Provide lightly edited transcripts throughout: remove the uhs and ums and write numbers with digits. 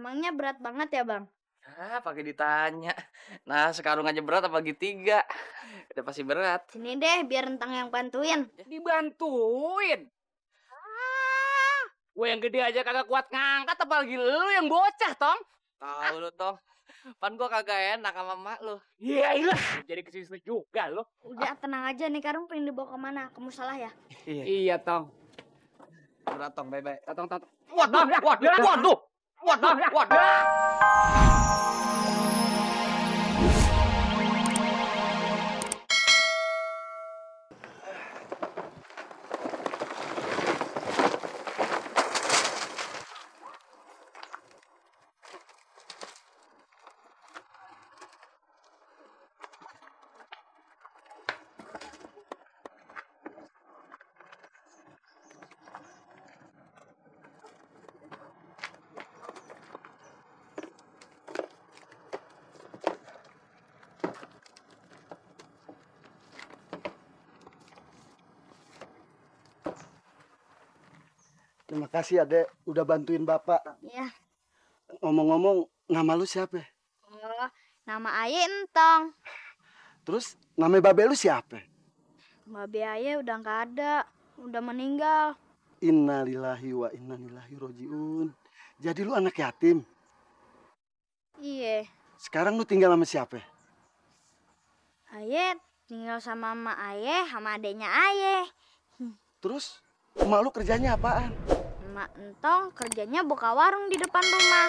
Emangnya berat banget ya, Bang? Ah, pakai ditanya. Nah, sekarung aja berat apalagi 3. Udah pasti berat. Sini deh, biar Entang yang bantuin. Dibantuin. Gue yang gede aja kagak kuat ngangkat, apalagi lu yang bocah, Tong. Tahu lu, Tong. Pan gua kagak enak sama emak lu. Iya, jadi kesini juga lo. Udah, tenang aja nih, karung pengen dibawa kemana? Kamu salah ya? Iya, Tong. Udah, Tong, bye-bye. Tong. Waduh. Terima kasih adek, udah bantuin bapak. Iya. Ngomong-ngomong, nama lu siapa? Oh, nama Aye Entong. Terus nama babe lu siapa? Babe Aye udah nggak ada, udah meninggal. Innalillahi wa inna ilaihi rojiun. Jadi lu anak yatim? Iya. Sekarang lu tinggal sama siapa? Aye tinggal sama emak Aye, sama adeknya Aye. Terus emak lu kerjanya apaan? Emak Entong kerjanya buka warung di depan rumah.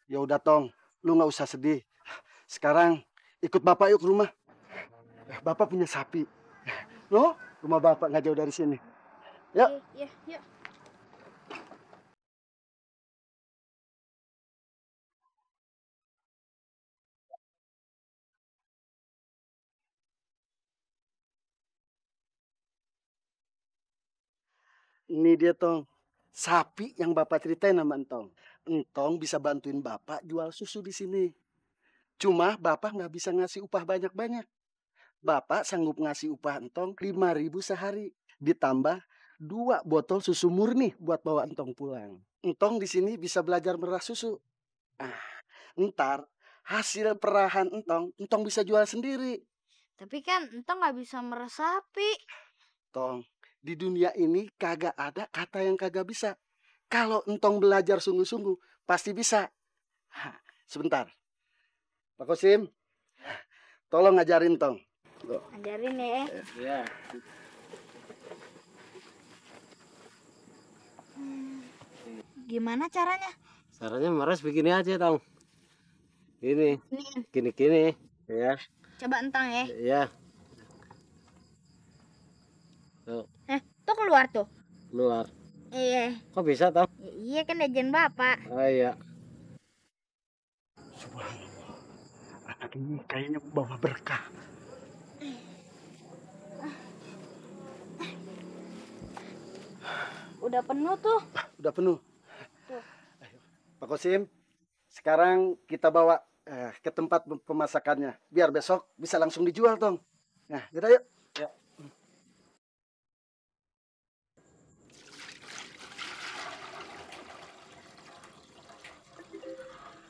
Ya udah Tong, lu nggak usah sedih. Sekarang ikut bapak yuk ke rumah. Bapak punya sapi. Loh, rumah bapak nggak jauh dari sini. Yuk. Iya, yuk. Ini dia Tong, sapi yang bapak ceritain sama Entong. Entong bisa bantuin bapak jual susu di sini. Cuma bapak nggak bisa ngasih upah banyak-banyak. Bapak sanggup ngasih upah Entong 5.000 sehari. Ditambah 2 botol susu murni buat bawa Entong pulang. Entong di sini bisa belajar merah susu. Ah, ntar hasil perahan Entong bisa jual sendiri. Tapi kan Entong nggak bisa meresapi. Tong, di dunia ini kagak ada kata yang kagak bisa. Kalau Entong belajar sungguh-sungguh, pasti bisa. Hah, sebentar. Pak Kosim, tolong ngajarin Tong. Ajarin ya. Iya. Gimana caranya? Caranya meres begini aja, Tong. Ini, Nih, gini. Ya. coba Entong ya. Iya. Tuh, Tuh keluar tuh. keluar. Iya. Kok bisa, Tong? Iya kan ajarin bapak. Oh iya. Subhanallah, anak ini kayaknya bawa berkah. Udah penuh tuh. Udah penuh. Tuh. Ayo. Pak Kosim, sekarang kita bawa ke tempat pemasakannya. Biar besok bisa langsung dijual, Tong. Nah, yaudah yuk. Ya.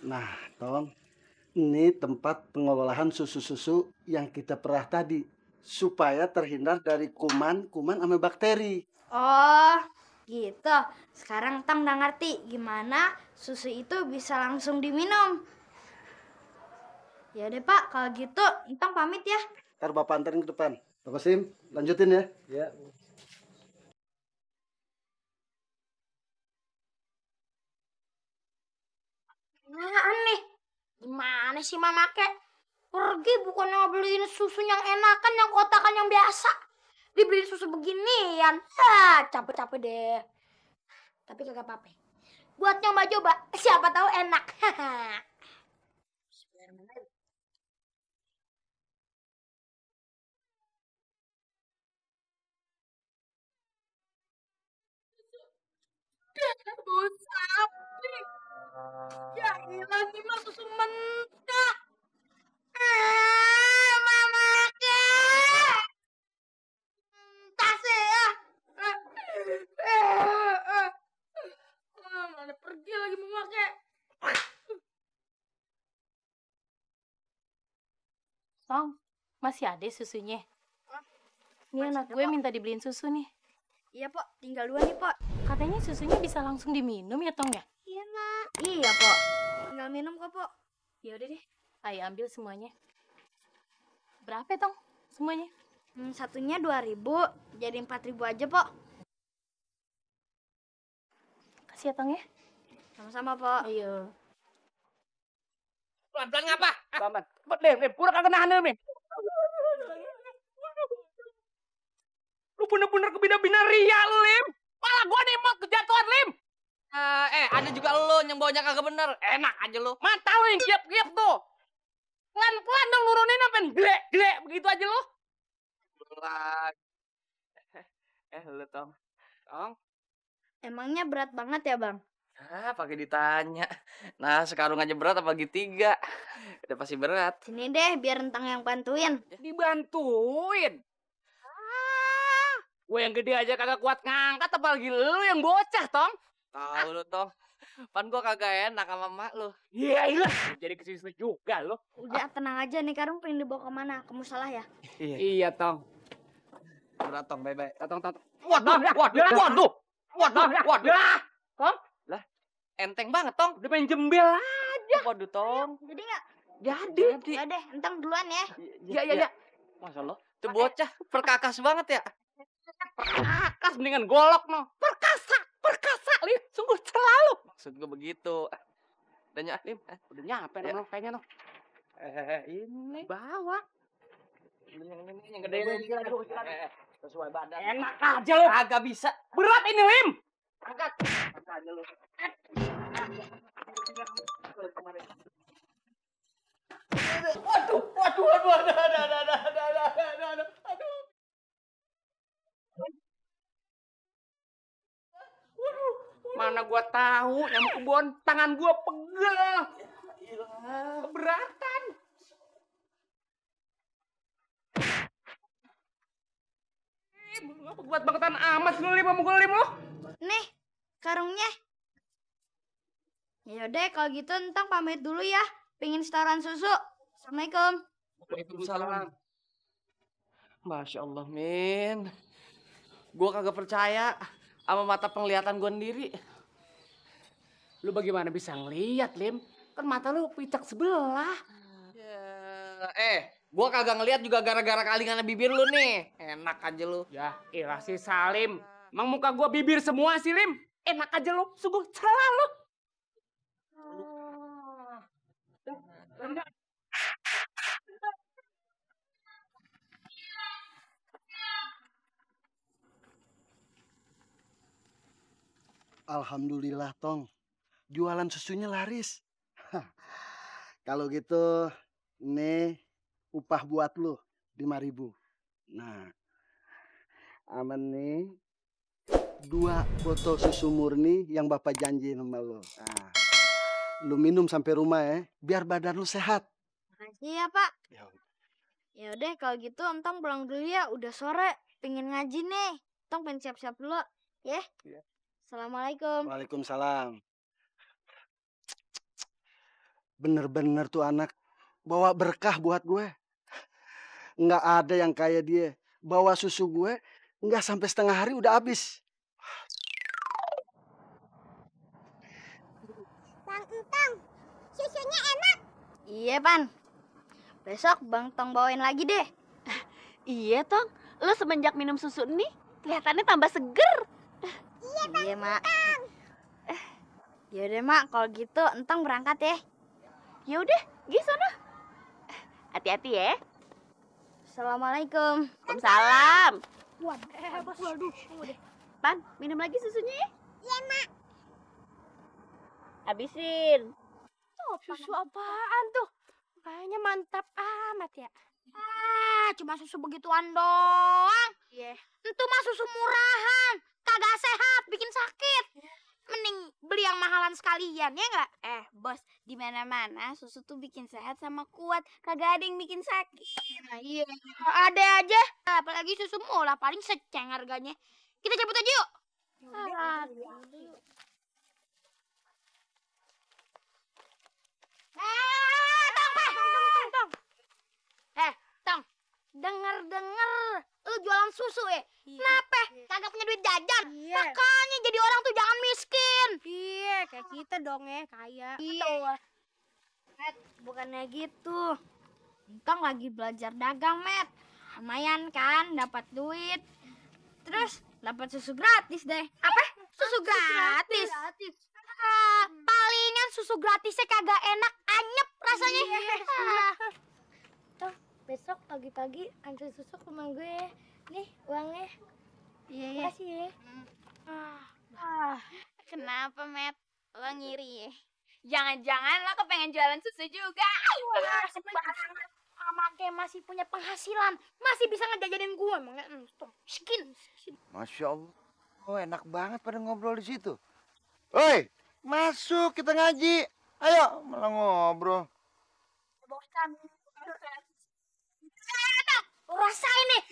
Nah, Tong, ini tempat pengolahan susu-susu yang kita perah tadi. Supaya terhindar dari kuman sama bakteri. Oh, gitu. Sekarang Entong udah ngerti gimana susu itu bisa langsung diminum. Ya deh Pak, kalau gitu Entong pamit ya. Ntar Bapak anterin ke depan. Pak Kosim, lanjutin ya. Ya. Nah, aneh. Gimana sih Mama Kek? Pergi bukannya beliin susu yang enakan, yang kotakan yang biasa. Dibeliin susu beginian. Capek-capek deh. Tapi kagak apa-apa. Buat nyoba-coba, siapa tahu enak. Sapi. Ya ilah, ini mah susu mentah. Mama Kek. Mentah sih ya. Mana pergi lagi Mama Kek. Tong, masih ada susunya? Ini Masih anak ada, gue Pok. minta dibeliin susu nih. Iya, Pok. Tinggal 2 nih, Pok. Katanya susunya bisa langsung diminum ya, Tong ya? Iya, Mak. Iya, Pok. Tinggal minum kok, Pok. Ya udah deh, ayo ambil semuanya. Berapa ya, Tong? Semuanya? Satunya 2.000, jadi 4.000 aja, Pok. Kasih ya, Tong ya. Sama-sama, Pok. Ayo. Pelan-pelan ngapa? Paman. Lim, pura kagak nahan nih. Lu bener-bener kebina-bina ria lu, Lim. Pala gua nih mau kejatuhan, Lim. Ada juga lu yang bawanya kagak bener. Enak aja lu. Mata lu yang giap-giap tuh. Pelan-pelan dong nurunin apa glek begitu aja lu. Lu Tong. Tong. Emangnya berat banget ya, Bang? Pakai ditanya. Nah, sekarung aja berat apalagi 3. Udah pasti berat. Sini deh, biar Entang yang bantuin. Dibantuin. Gue yang gede aja kagak kuat ngangkat, apalagi lu yang bocah, Tong. Tahu lu, Tong. Pan gua kagak enak sama emak lu. Iya. Jadi kesini juga lu. Udah, tenang aja nih, karung pengen dibawa kemana? Kamu salah ya? Iya, Tong. Berat, Tong. Bye-bye. Tong. Waduh. Tong? Lah, enteng banget, Tong. Udah main jembel aja. Waduh, Tong. Jadi nggak? Jadi. Ya deh, Entang duluan ya. Iya. Masa lo? Itu bocah perkakas banget ya. Perkakas mendingan golok no. Perkasa, Lim. Sungguh selalu. Maksud gue begitu. Udah Lim. Udah nyampe no, kayaknya no. Ini bawa. Ini yang gede ini. Sesuai badan. Enak aja lo. Agak bisa. Berat ini, Lim. Angkat. Angkat aja lo. Waduh. Aduh. Mana gua tahu nyamuk kebon, tangan gua pegel. Keberatan. Ngapa buat bangetan amat lu, Lim, mukul Lim lu? Nih, karungnya. Ya udah, kalau gitu Entang pamit dulu ya. Pengen setoran susu. Assalamualaikum. Waalaikumsalam. Masya Allah, Min. Gua kagak percaya sama mata penglihatan gua sendiri. Lu bagaimana bisa ngeliat, Lim? Kan mata lu picak sebelah. Gua kagak ngeliat juga gara-gara kalingan bibir lu nih. Enak aja lu. Ya, ilah si Salim. Emang muka gua bibir semua sih, Lim? Enak aja lu, sungguh selalu. Alhamdulillah, Tong. Jualan susunya laris. Kalau gitu, ini upah buat lu 5.000. Nah, aman nih. 2 botol susu murni yang Bapak janji sama lu. Nah, lu minum sampai rumah ya, biar badan lu sehat. Makasih ya, Pak. Ya udah, kalau gitu Entang pulang dulu ya. Udah sore, pengen ngaji nih. Entang pengen siap-siap dulu, ya. Iya. Assalamualaikum. Waalaikumsalam. Bener-bener tuh anak bawa berkah buat gue. Nggak ada yang kayak dia. Bawa susu gue, nggak sampai setengah hari udah habis. Bang Entang, susunya enak. Iya, Pan. Besok Bang Tong bawain lagi deh. Iya, Tong. Lu semenjak minum susu ini, kelihatannya tambah seger. Iya, Mak. Yaudah, Mak. Kalau gitu Entang berangkat ya. Ya udah, gi sono. Hati-hati ya. Assalamualaikum. Waalaikumsalam. Waduh. Pan, minum lagi susunya ya? Iya, Mak. Habisin. Susu apaan tuh? Kayaknya mantap amat ya. Cuma susu begituan doang. Iya. Itu mah susu murahan. Kagak sehat, bikin sakit. Mending beli yang mahalan sekalian, ya nggak? Bos, di mana-mana susu tuh bikin sehat sama kuat. Kagak ada yang bikin sakit. Nah, iya. Ada aja. Apalagi susu murah, paling seceng harganya. Kita cabut aja yuk. Tong. Dengar-dengar lu jualan susu ya? Iya. Kenapa? Kagak punya duit jajan? Iya. Makanya jadi orang tuh jangan miskin. Iya, kayak kita dong ya, kaya. Iya. Met, bukannya gitu. Entong lagi belajar dagang, Met. Lumayan kan, dapat duit. Terus dapat susu gratis deh. Apa? Susu gratis? Palingan susu gratisnya kagak enak, anyep rasanya. Toh, besok pagi-pagi antar susu ke rumah gue. Nih uangnya. Iya, makasih ya. Kenapa, Met? Lo ngiri ya? Jangan-jangan lo kepengen jualan susu juga. Sama kayak masih punya penghasilan, masih bisa ngejajanin gue emangnya miskin. Masya Allah. Oh, enak banget pada ngobrol di situ. Woi, masuk kita ngaji. Ayo, malah ngobrol. Bosan. Lu rasain nih.